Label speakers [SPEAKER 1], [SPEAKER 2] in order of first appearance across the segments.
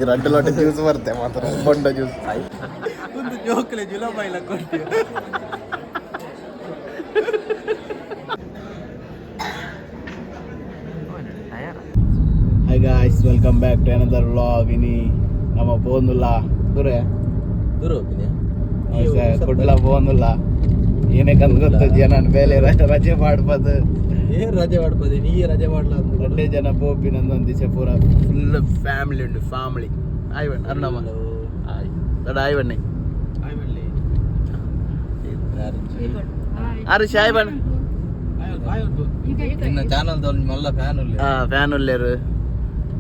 [SPEAKER 1] ರಡ್ಡು ಲೋಟ ಜ್ಯೂಸ್ ಬರ್ತೆ ಮಾತ್ರ ಬೊಂಡ ಜ್ಯೂಸ್.
[SPEAKER 2] ಒಂದು ಜೋಕ್ಲೆ ಜುಲಬೈಲ ಕೊಟ್ಟು.
[SPEAKER 1] Hi guys, welcome back to another vlog. ಇನಿ ನಮ್ಮ ಪೋಂದುಲ್ಲ ದೂರ.
[SPEAKER 2] ದೂರ ಹೋಗ್ತೀನಿ.
[SPEAKER 1] ಕುಡ್ಲ ಪೋಂದುಲ್ಲ, ಏನಕ್ಕಂತ ಗೊತ್ತು, ಜನ ಬೇಲೆ ರಜೆ ಮಾಡ್ಬೋದು.
[SPEAKER 2] ಏನ್ ರಜೆ ಮಾಡ್ಬೋದು? ನೀ ರಜೆ ಮಾಡ್ಲ ಅಂತ.
[SPEAKER 1] ರಡ್ಡೆ ಜನ ಪೋಪಿನ ಒಂದು ದಿವಸ ಪೂರ ಫುಲ್ ಫ್ಯಾಮಿಲಿ ಉಂಟು, ಫ್ಯಾಮಿಲಿ. ಆಯ್ ಬಣ್ಣ ಅರುಣಮ್ಮ, ಆಯ್ ದೊಡ್ಡ ಆಯ್ ಬಣ್ಣೆ. ಆರು ಶಾಯ್ ಬಣ್ಣ.
[SPEAKER 2] ನಿನ್ನ ಚಾನಲ್ ಮಲ್ಲ ಫ್ಯಾನ್.
[SPEAKER 1] ಹಾ, ಫ್ಯಾನ್ ಉಲ್ಲೇರು.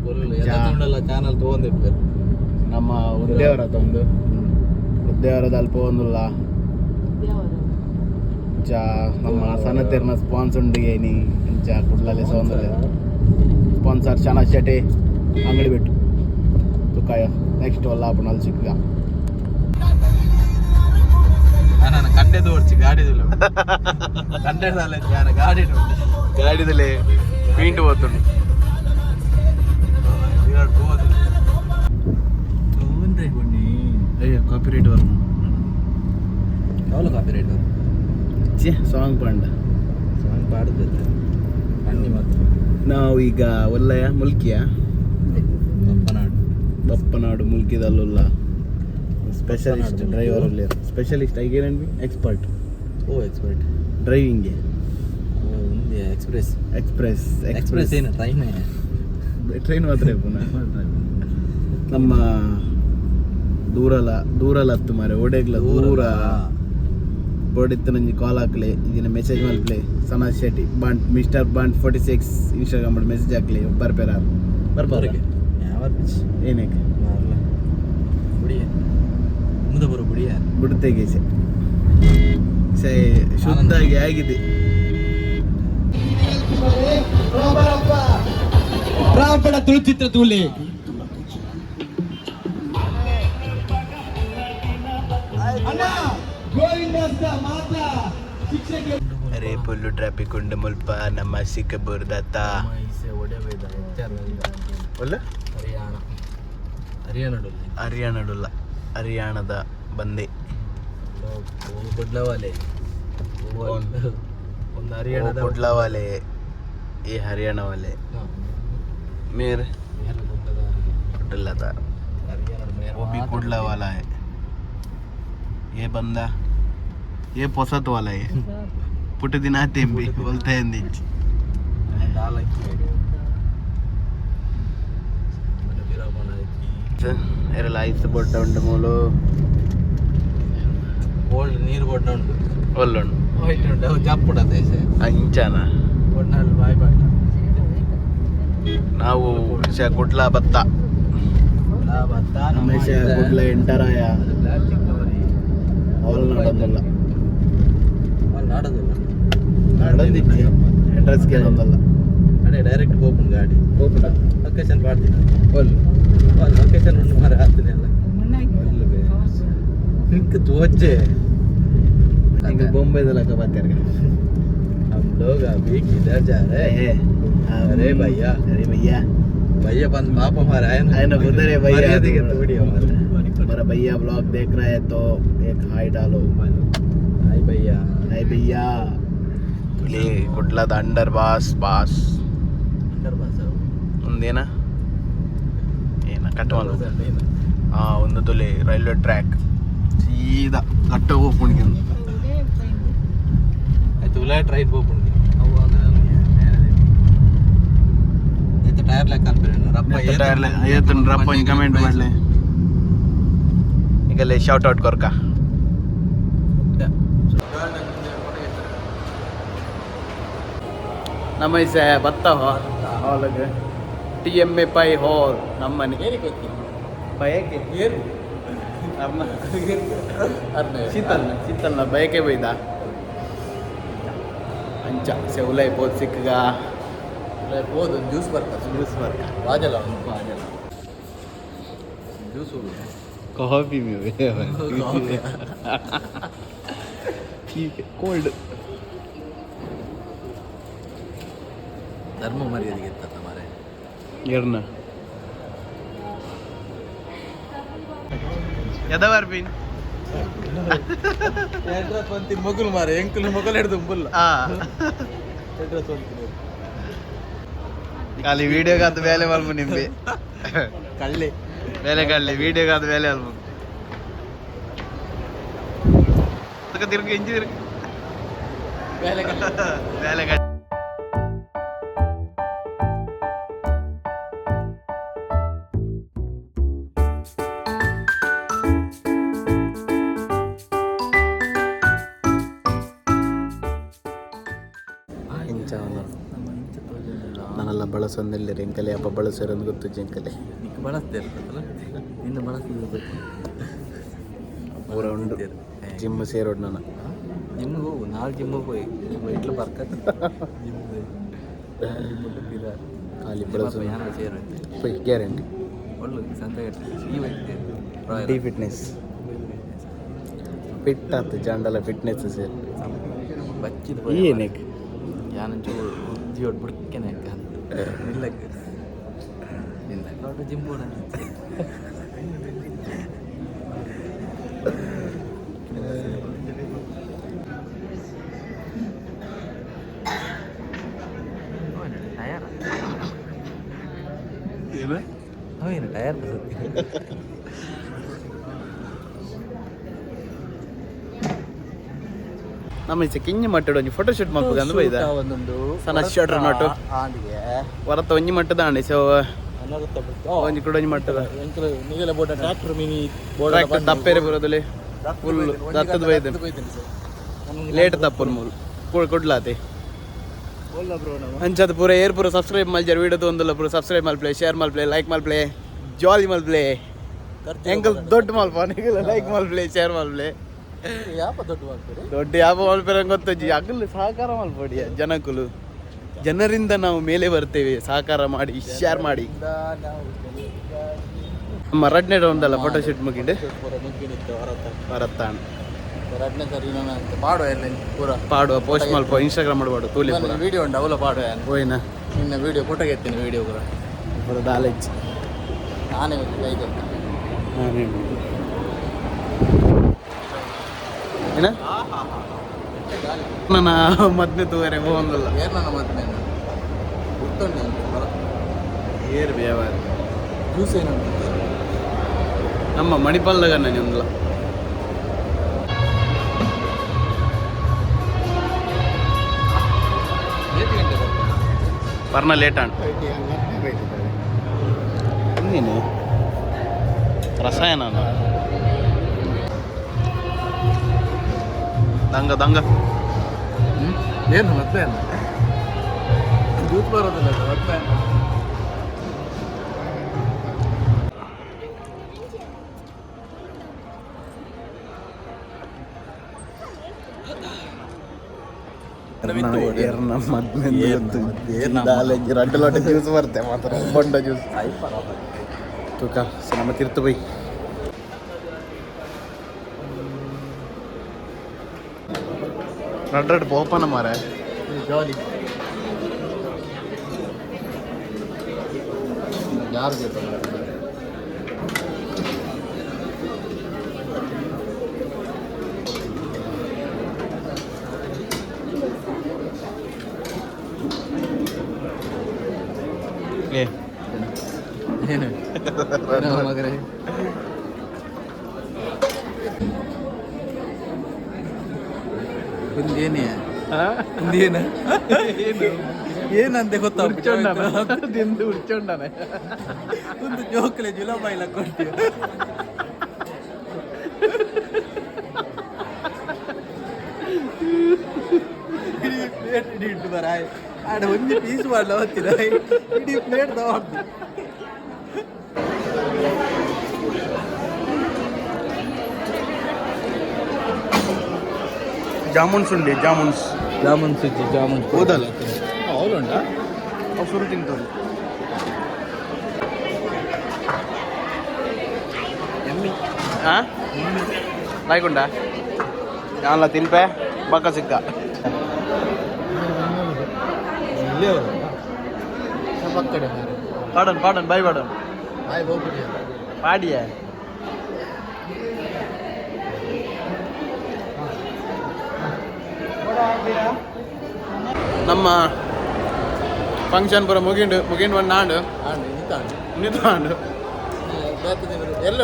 [SPEAKER 2] ಉಲ್ಲ ಚಾನಲ್ ತಗೊಂಡಿರ್ತಾರೆ.
[SPEAKER 1] ನಮ್ಮ ಉದ್ಯವರ ತಂದು ಉದ್ಯವರದ ಅಲ್ಪ ಒಂದುಲ್ಲ ಚಾ ನಮ್ಮ ಸನತಿರ್ನ ಸ್ಪಾನ್ಸ್ ಉಂಡು ಏನಿ ಇಂಚ ಕುಡ್ಲಲ್ಲಿ ಸೌಂದರ್ಯ ಸ್ಪಾನ್ಸರ್ ಶನ ಶೆಟ್ಟಿ ಅಂಗಡಿ ಬಿಟ್ಟು ತುಕಾಯ. ನೆಕ್ಸ್ಟ್ ಒಲ್ಲ ಅಲ್ಲಿ ಸಿಕ್ಕ.
[SPEAKER 2] ನಾನು ಕಂಡೆದು ಓಡಿಸಿ ಗಾಡಿದು ಕಂಡೆದಲ್ಲ, ನಾನು ಗಾಡಿ.
[SPEAKER 1] ಗಾಡಿದಲ್ಲಿ ಪೀಂಟ್ ಹೋಗ್ತುಂಡು. ಅಯ್ಯೋ, ಕಾಪಿ ರೇಟ್ ಬರ್.
[SPEAKER 2] ಯಾವಲ್ಲ ಕಾಪಿ ರೇಟ್?
[SPEAKER 1] ಛೆ, ಸಾಂಗ್ ಪಂಡ.
[SPEAKER 2] ಸಾಂಗ್ ಪಾಡುದಿಲ್ಲ, ಬನ್ನಿ ಮಾತ್ರ.
[SPEAKER 1] ನಾವು ಈಗ ಒಲ್ಲಯ ಮುಲ್ಕಿಯ.
[SPEAKER 2] ಬಪ್ಪನಾಡು.
[SPEAKER 1] ಬಪ್ಪನಾಡು ಮುಲ್ಕಿದಲ್ಲುಲ್ಲ ಸ್ಪೆಷಲಿಸ್ಟ್ ಡ್ರೈವರ್ ಅಲ್ಲಿ ಸ್ಪೆಷಲಿಸ್ಟ್ ಐಗೇನನ್ಬಿ ಎಕ್ಸ್ಪರ್ಟ್.
[SPEAKER 2] ಓ ಎಕ್ಸ್ಪರ್ಟ್.
[SPEAKER 1] ಡ್ರೈವಿಂಗ್ಗೆ.
[SPEAKER 2] ಓ ఉంది ಎಕ್ಸ್ಪ್ರೆಸ್.
[SPEAKER 1] ಎಕ್ಸ್ಪ್ರೆಸ್.
[SPEAKER 2] ಎಕ್ಸ್ಪ್ರೆಸ್ ಏನು, ಟ್ರೈನ್.
[SPEAKER 1] ಟ್ರೈನ್ ಮಾತ್ರ ಪುನಃ ನಮ್ಮ ದೂರಲ ದೂರಲ ಹತ್ತು ಮಾರೆ ಓಡೇಗ್ಲ ದೂರ ಬೋಡಿತ್ತು. ನಂಜಿ ಕಾಲ್ ಹಾಕ್ಲೆ, ಇದಿನ ಮೆಸೇಜ್ ಮಲ್ಪ್ಲೆ. Sana Shetty Bunt, mister Bunt 46 Instagram message ಹಾಕ್ಲಿ, ಬರ್ಪೇರ ಬರ್ಪಾರ.
[SPEAKER 2] ಯಾವ?
[SPEAKER 1] ಏನಕ್ಕೆ?
[SPEAKER 2] ಮಾರ್ಲ ಬುಡಿಯ ಮುಂದೆ ಬರೋ ಬುಡಿಯ.
[SPEAKER 1] ಬಿಡುತ್ತೆ ಸೆ ಸೆ ಶುದ್ಧಾಗಿ ಆಗಿದೆ.
[SPEAKER 2] ರಾಮಪಡ ತುಳು ಚಿತ್ರ ತೂಲಿ.
[SPEAKER 1] ಅರೆ, ಫುಲ್ಲು ಟ್ರಾಫಿಕ್ ಉಂಡು ಮುಲ್ಪ ನಮ್ಮ ಸಿಕ್ಕಬೂರ್ದತ್ತ. ಒಲ್ಲ.
[SPEAKER 2] ಹರಿಯಾಣ, ಹರಿಯಾಣ.
[SPEAKER 1] ಹರಿಯಾಣಡುಲ್ಲ, ಹರಿಯಾಣದ ಬಂದೆ.
[SPEAKER 2] ಕುಡ್ಲವಾಲೆ ಒಂದು ಹರಿಯಾಣದ.
[SPEAKER 1] कुडला वाले, ये हरियाणा वाले मेरे कुडला था, वो भी कुडला वाला है। ये बंदा ये पोसत वाला है, पुट दिन आते हैं भी बोलते हैं नीचे। ಎರಲ ಐಸ್ ಬೊಡ್ಡ ಉಂಡು ಮೂಲು.
[SPEAKER 2] ಓಲ್ಡ್ ನೀರು ಬೊಡ್ಡ ಉಂಟು.
[SPEAKER 1] ಒಲ್ಲುಂಡು.
[SPEAKER 2] ವೈಟ್ ಉಂಟು, ಅವು ಜಪ್ಪುಡ ದೇಶ.
[SPEAKER 1] ಅಂಚನ.
[SPEAKER 2] ಬೊಡ್ಡಲ್ಲಿ ಬಾಯ್ ಬಾಟ.
[SPEAKER 1] ನಾವು ಕುಡ್ಲ ಬತ್ತ. ರಮೇಶ ಕುಡ್ಲ ಎಂಟರಾಯ.
[SPEAKER 2] ಪ್ಲಾಸ್ಟಿಕ್ ಕವರಿ.
[SPEAKER 1] ಅವಲ್ ನಡೊಂದಲ್ಲ.
[SPEAKER 2] ನಾಡೋದಿಲ್ಲ.
[SPEAKER 1] ನಡೊಂದಿಜ್ಜಿ, ಅಡ್ರೆಸ್ ಕೇಳೊಂದಲ್ಲ.
[SPEAKER 2] ಅದೇ ಡೈರೆಕ್ಟ್ ಪೋಪುನ್ ಗಾಡಿ.
[SPEAKER 1] ಪೋಪುಂಡ.
[SPEAKER 2] ಲೊಕೇಶನ್ ಪಾಡ್ತೀನಿ.
[SPEAKER 1] ಒಲ್ಲು?
[SPEAKER 2] ಲೊಕೇಶನ್ ಉಂಟು ಮಾರ, ಹಾಕ್ತೀನಿ ಅಲ್ಲ. ಇಂಕ್ ತೋಚೆ.
[SPEAKER 1] ನಿಂಗೆ ಬೊಂಬೈದಲ್ಲ ಬಾತ್ಯಾರ.
[SPEAKER 2] हम लोग अभी किधर जा रहे हैं? अरे भैया।
[SPEAKER 1] अरे भैया।
[SPEAKER 2] भैया बंद बाप हमारा है ना।
[SPEAKER 1] है ना, उधर है भैया।
[SPEAKER 2] मर्यादा के तोड़ी हमारा।
[SPEAKER 1] हमारा भैया ब्लॉग देख रहा है तो एक हाय डालो।
[SPEAKER 2] हाय भैया।
[SPEAKER 1] हाय भैया। ಇಲ್ಲಿ ಕುಡ್ಲದ under boss boss.
[SPEAKER 2] Under boss.
[SPEAKER 1] ಒಂದೇನ ಏನ ಕಟ್ ಒಂದು ತುಲೆ ರೈಲ್ವೆ ಟ್ರ್ಯಾಕ್ ಸೀದಾ ಕಟ್ಟ ಹೋಗ್ಪುಣಿಗೆ.
[SPEAKER 2] ಆಯ್ತು, ಉಲಾ ಟ್ರೈನ್ ಹೋಗ್ಬಿಡಿ. ಆಯ್ತು, ಟೈರ್ ಲೆಕ್ಕ ಅನ್ಪಿರ ರಪ್ಪ.
[SPEAKER 1] ಟೈರ್ ಏತನ್ ರಪ್ಪ ಕಮೆಂಟ್ ಮಾಡಲಿ. ಈಗಲೇ ಶೌಟ್ ಔಟ್ ಕೊರ್ಕ. ನಮ್ಮ ಇಸೆ ಬತ್ತ ಹಾಲ್ಗೆ, ಟಿ.ಎಮ್.ಎ. ಪೈ ಹಾಲ್ ನಮ್ಮನೆ. ಬಯಕೆ.
[SPEAKER 2] ಏನು?
[SPEAKER 1] ಅರ್ನ ಶೀತಲ್ನ ಶೀತಲ್ನ ಬಯಕೆ ಬೈದ ಅಂಚ ಸೆವುಲೈ ಪೋದ್ ಸಿಕ್ಕಗ.
[SPEAKER 2] ಹೋದು ಜ್ಯೂಸ್ ಬರ್ತಾರೆ.
[SPEAKER 1] ಜ್ಯೂಸ್ ಬರ್ಕ.
[SPEAKER 2] ವಾಜಲ ವಾಜಲ ಜ್ಯೂಸ್.
[SPEAKER 1] ಕಾಫಿ में ठीक है, ಕೋಲ್ಡ್.
[SPEAKER 2] ಧರ್ಮ ಮರ್ಯಾದೆಗೆ ಇತ್ತತ್ತ ಮಾರೆ.
[SPEAKER 1] ಏರ್ನ ಎದವರ್ ಬಿನ್
[SPEAKER 2] ಅಡ್ರೆಸ್ ಬಂತೀನಿ ಮೊಗಲು ಮಾರೆ ಎಂಕುಲು ಮೊಗಲು ಹಿಡ್ದು ಬುಲ್ಲ
[SPEAKER 1] ಆ
[SPEAKER 2] ಅಡ್ರೆಸ್ ಬಂತೀನಿ
[SPEAKER 1] ಖಾಲಿ ವಿಡಿಯೋಗಾದ ಬೇಲೆ ಮಲ್ಪು ನಿಂಬೆ
[SPEAKER 2] ಕಳ್ಳಿ
[SPEAKER 1] ಬೇಲೆ ಕಳ್ಳಿ ವಿಡಿಯೋಗಾದ ಬೇಲೆ ಅಲ್ಪ ತಿರ್ಗ ಇಂಜಿ ತಿರ್ಗ
[SPEAKER 2] ಬೇಲೆ ಕಳ್ಳಿ
[SPEAKER 1] ಬೇಲೆ ಕಳ್ಳಿ ಇಂಚ ನಾನೆಲ್ಲ ಬಳಸೊಂದಿಲ್ಲ ಎಂಕಲೆ ಅಪ್ಪ ಬಳಸಿರೋದು ಗೊತ್ತು ಜಿಂಕಲೆ
[SPEAKER 2] ನಿಕ್ ಬಳಸ್ದೆ ಇರ್ತದಲ್ಲ ನಿನ್ನ ಬಳಸ್ತಿದ್ದು ಗೊತ್ತು
[SPEAKER 1] ಊರ ಉಂಡು ಜಿಮ್ ಸೇರೋಡು ನಾನು
[SPEAKER 2] ಜಿಮ್ಗೆ ಹೋಗು ನಾಳೆ ಜಿಮ್ಗೆ ಹೋಗಿ ಇಟ್ಲು ಬರ್ಕತ್ ಜಿಮ್
[SPEAKER 1] ಖಾಲಿ ಬಳಸು
[SPEAKER 2] ಯಾರು ಸೇರು
[SPEAKER 1] ಗ್ಯಾರಂಟಿ
[SPEAKER 2] ಒಳ್ಳೆ ಸಂತೆ ಈ
[SPEAKER 1] ಡಿ ಫಿಟ್ನೆಸ್ ಫಿಟ್ ಆತು ಜಾಂಡಲ ಫಿಟ್ನೆಸ್ ಸೇರ್
[SPEAKER 2] ಬಚ್ಚಿದ
[SPEAKER 1] ಈ ಏನಕ್ಕೆ
[SPEAKER 2] ಯಾನಂಚೂರು ಉಜ್ಜಿಯೋಡ್ ಬುಡ್ಕೆನೆ ನಿಲ್ಲಕ್ಕೆ ನಿಲ್ಲಕ್ಕೆ ಜಿಮ್ ಬೋರ್ಡ್ ಟಯರ್ ಏನು ಟಯರ್
[SPEAKER 1] ನಮ್ಮ ಈಚೆ ಕಿಂಜಿ ಮಟ್ಟಡ್ ಒಂಜಿ ಫೋಟೋ ಶೂಟ್ ಮಲ್ಪುಗ ಅಂದ್ ಬೈದ
[SPEAKER 2] ಒಂದೊಂದು
[SPEAKER 1] ಸಣ್ಣ ಶರ್ಟ್ ನೋಟು.
[SPEAKER 2] ಆಂಡಿಗೆ
[SPEAKER 1] ಹೊರತ ಒಂಜಿ ಮಟ್ಟದ ಆಂಡಿ ಸೊ ಒಂಜಿ ಕೂಡ ಒಂಜಿ ಮಟ್ಟದ
[SPEAKER 2] ನಿಗಲ ಬೋಟ ಟ್ರ್ಯಾಕ್ಟರ್ ಮಿನಿ
[SPEAKER 1] ಟ್ರ್ಯಾಕ್ಟರ್ ತಪ್ಪೇರೆ ಬರೋದಲ್ಲಿ ಫುಲ್ ದತ್ತದ ಬೈದ ಲೇಟ್ ತಪ್ಪನ್ ಮೂಲು ಕೊಡ್ಲಾತೆ ಅಂಚದ ಪೂರ ಏರ್ ಪೂರ ಸಬ್ಸ್ಕ್ರೈಬ್ ಮಲ್ಜರ್ ವಿಡಿಯೋ ತೊಂದಲ್ಲ ಪೂರ ಸಬ್ಸ್ಕ್ರೈಬ್ ಮಲ್ಪ್ಲೆ ಶೇರ್ ಮಲ್ಪ್ಲೆ ಲೈಕ್ ಮಲ್ಪ್ಲೆ ಜಾಲಿ ಮಲ್ಪ್ಲೆ ಎಂಕಲ್ ದೊಡ್ಡ ಮಲ್ಪ ಲೈಕ್ ಮಲ್ಪ್ಲೆ ಶೇರ್ ಮಲ್ಪ್ಲೆ
[SPEAKER 2] ಯಾಪ ದೊಡ್ಡ ಮಾಡ್ತೀರಿ
[SPEAKER 1] ದೊಡ್ಡ ಯಾವ ಮಲ್ಪೆರ ಗೊತ್ತಜ್ಜಿ ಅಗಲ್ ಸಹಕಾರ ಮಲ್ಪಡಿ ಜನಕುಲು ಜನರಿಂದ ನಾವು ಮೇಲೆ ಬರ್ತೇವೆ ಸಹಕಾರ ಮಾಡಿ ಶೇರ್ ಮಾಡಿ ನಮ್ಮ ರಡ್ನೇ ರೌಂಡ್ ಅಲ್ಲ ಫೋಟೋ ಶೂಟ್ ಮುಗಿಂಡು
[SPEAKER 2] ಪೂರ ಮುಗ್ಗಿನಿತ್ತು ಹೊರತ
[SPEAKER 1] ಬರತ್ತಾಣ
[SPEAKER 2] ರಡ್ನೇ ಸರಿ ನಾನು ಪಾಡುವ ಎಲ್ಲ ಪೂರ
[SPEAKER 1] ಪಾಡುವ ಪೋಸ್ಟ್ ಮಲ್ಪ ಇನ್ಸ್ಟಾಗ್ರಾಮ್ ಮಾಡಬಾರ್ದು ತೂಲಿ ಪೂರ
[SPEAKER 2] ವಿಡಿಯೋ ಉಂಟು ಅವಲ ಪಾಡುವ
[SPEAKER 1] ಹೋಯ್ನ
[SPEAKER 2] ನಿನ್ನ ವಿಡಿಯೋ ಫೋಟೋ ಎತ್ತೀನಿ ವಿಡಿಯೋ ಪೂರ
[SPEAKER 1] ಪೂರ ದಾಲೆಜ್
[SPEAKER 2] ನಾನೇ ಐದು
[SPEAKER 1] ಏನ ನನ್ನ ಮದ್ನೆ ತೂವರೆ ಹೋಗಂದಲ್ಲ
[SPEAKER 2] ಏರ್ ನನ್ನ ಮದ್ವೆ ಗೊತ್ತುಂಟು ಬರ
[SPEAKER 1] ಏರ್ ಬೇವಾರ
[SPEAKER 2] ಜ್ಯೂಸ್ ಏನಂತ
[SPEAKER 1] ನಮ್ಮ ಮಣಿಪಾಲ್ದಾಗ ನಾನು ಒಂದಲ್ಲ
[SPEAKER 2] ಗಂಟೆ ಬರ್ತಾರೆ
[SPEAKER 1] ಬರ್ನ ಲೇಟ್ ಆಂಡ್ ನೀನು ರಸಾಯನ ದಂಗ ದಂಗ
[SPEAKER 2] ಏನು ಮತ್ತೆ ಜ್ಯೂಸ್ ಬರೋದಿಲ್ಲ ಮತ್ತೆ
[SPEAKER 1] రెండు ಲೋಟ ಜ್ಯೂಸ್ ಬರುತ್ತೆ ಮಾತ್ರ ಬೊಂಡ ಜ್ಯೂಸ್ ತೂಕ ನಮ್ಮ ತಿರ್ತು ಬೈ ರಡ್ ರಡ್ ಬೋಪನ ಮಾರೆ
[SPEAKER 2] ಜಾಲಿ ಯಾರು ಬೇಕು
[SPEAKER 1] ಏ
[SPEAKER 2] ಏನು ಮಗನೇ ಒಂದೇನೇ ಒಂದೇನ ಏನಂತೆ ಗೊತ್ತಾ
[SPEAKER 1] ತಿಂದು ಉರ್ಚೊಂಡನೆ
[SPEAKER 2] ಒಂದು ಜೋಕಲೆ ಜುಲಾಬಾಯಿಲ ಕೊಡ್ತೀವಿ ಇಡೀ ಪ್ಲೇಟ್ ಇಡೀ ಇಟ್ಟು ಬರಾಯ್ ಆಡ ಒಂದು ಪೀಸ್ ಮಾಡಲ ಹೊತ್ತಿರ ಇಡೀ ಪ್ಲೇಟ್ ತಗೊಂಡು
[SPEAKER 1] ಜಾಮೂನ್ಸ್ ಉಂಡೆ ಜಾಮೂನ್ಸ್
[SPEAKER 2] ಜಾಮೂನ್ ಸುಜ್ಜಿ ಜಾಮೂನ್
[SPEAKER 1] ಹೌದಲ್ಲ
[SPEAKER 2] ಅವಳುಂಟಾ
[SPEAKER 1] ಅವು ಶುರು ತಿಂತಾರೆ
[SPEAKER 2] ಎಮ್ಮಿ
[SPEAKER 1] ಹಾಂ ಲಾಯ್ಕೊಂಡ ಯಾವಲ್ಲ ತಿನ್ಪೆ ಬಕ್ಕ ಸಿಕ್ಕ
[SPEAKER 2] ಇಲ್ಲೇ ಪಕ್ಕಡೆ
[SPEAKER 1] ಪಾಡನ್ ಪಾಡನ್ ಬಾಯ್ ಪಾಡನ್.
[SPEAKER 2] ಬಾಯ್ ಹೋಗ್ಬಿಡಿ.
[SPEAKER 1] ಪಾಡಿಯ. ನಮ್ಮ ಫಂಕ್ಷನ್ ಪೂರ ಮುಗಿಂಡು ಮುಗಿಂಡು ಒಂದು ನಾಡು.
[SPEAKER 2] ಆಂಡ್ ಇಂತಾಂಡ್.
[SPEAKER 1] ನಿಂತಾಂಡು.
[SPEAKER 2] ಎಲ್ಲ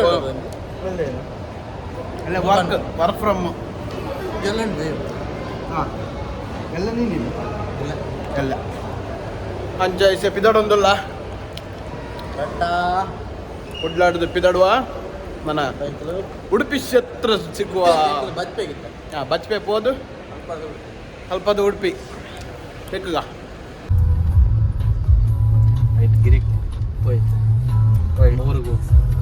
[SPEAKER 1] ಅಲ್ಲ, work work from
[SPEAKER 2] ಎಲ್ಲ ಉಂಟು.
[SPEAKER 1] ಹಾಂ, ಎಲ್ಲ ನೀನಿಲ್ಲ.
[SPEAKER 2] ಇಲ್ಲ.
[SPEAKER 1] ಎಲ್ಲ ಅಂಚ ಇಸೆ ಪಿದಡೊಂದುಲ್ಲ.
[SPEAKER 2] ಬಟ್ಟ.
[SPEAKER 1] ಉಡ್ಲಾಡದು ಪಿದಡುವ ನನ್ನ ಉಡುಪಿ ಕ್ಷೇತ್ರ ಸಿಕ್ಕುವ.
[SPEAKER 2] ಬಚ್ಚಬೇಕಿತ್ತ.
[SPEAKER 1] ಹಾಂ, ಬಚ್ಚಪೆ ಪೋದು ಅಲ್ಪದ ಉಡುಪಿ ಸಿಕ್ಕುಗ.
[SPEAKER 2] ರೈಟ್ ಗಿರಿ ಹೋಯ್ತು ಮೂರುಗು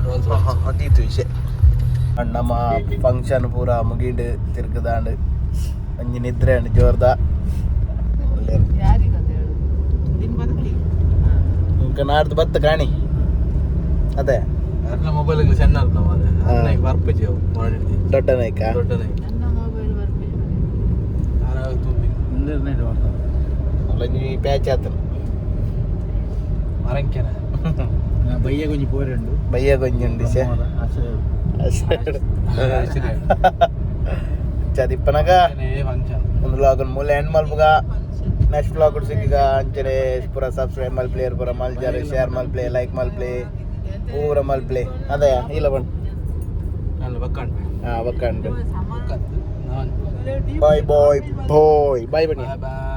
[SPEAKER 2] ರೋಲ್ಸ್.
[SPEAKER 1] ಅತೀತು ವಿಷಯ. ನಮ್ಮ ಫಂಕ್ಷನ್ ಪೂರ ಮುಗಿಡು ತಿರ್ಗದಾಂಡು ಒಂಜಿ ನಿದ್ರೆ ಅಂಡ್ ಜೋರ್ದ. ನಾಡ್ದು ಬತ್ತ ಕಾಣಿ ಅದೇ.
[SPEAKER 2] ಅರ್ನ ಮೊಬೈಲ್ ಸಣ್ಣ ಅರ್ನ ಮಾರೆ. ಅರ್ನ ಬರ್ಪುಜಿ ಅವು ಮಾಡಿಡ್ದಿ.
[SPEAKER 1] ದೊಡ್ಡ ನಾಯ್ಕ.
[SPEAKER 2] ದೊಡ್ಡ ನಾಯ್ಕ ಆರಾಗ ತುಂಬಿ.
[SPEAKER 1] ಅಲ್ಲ, ನೀ ಪ್ಯಾಚ್ ಆತನ.
[SPEAKER 2] ಮರಂಕೆನ
[SPEAKER 3] ಬಯ್ಯ ಕೊಂಚ ಪೋರೆಂಡು.
[SPEAKER 1] ಬಯ್ಯ ಕೊಂಜಿ ಸೆ. ಚದಿಪ್ಪನಗ.
[SPEAKER 2] ಫಂಕ್ಷನ್.
[SPEAKER 1] ಒಂದು ವ್ಲಾಗ್ ಮೂಲೆ ಎಂಡ್ ಮಲ್ಪುಗ. ನೆಕ್ಸ್ಟ್ ವ್ಲಾಗ್ ಸಿಕ್ಕಿಗ. ಅಂಚನೆ ಪೂರ ಸಬ್ಸ್ಕ್ರೈಬ್ ಮಲ್ಪ್ಲೇರ್, ಪೂರ ಮಲ್ಜಾರೆ, ಶೇರ್ ಮಲ್ಪ್ಲೆ, ಲೈಕ್ ಮಲ್ಪ್ಲೆ, ಪೂರ ಮಲ್ಪ್ಲೆ. ಅದೇ ಇಲ್ಲ ಬಣ್ಣ.
[SPEAKER 2] ನಾನು ಬಕ್ಕಂಡು.
[SPEAKER 1] ಹಾಂ, ಬಕ್ಕಂಡು.
[SPEAKER 2] ನಾನು.
[SPEAKER 1] ಬಾಯ್ ಬಾಯ್ ಬಾಯ್ ಬಾಯ್ ಬನ್ನಿ.
[SPEAKER 2] ಬಾಯ್.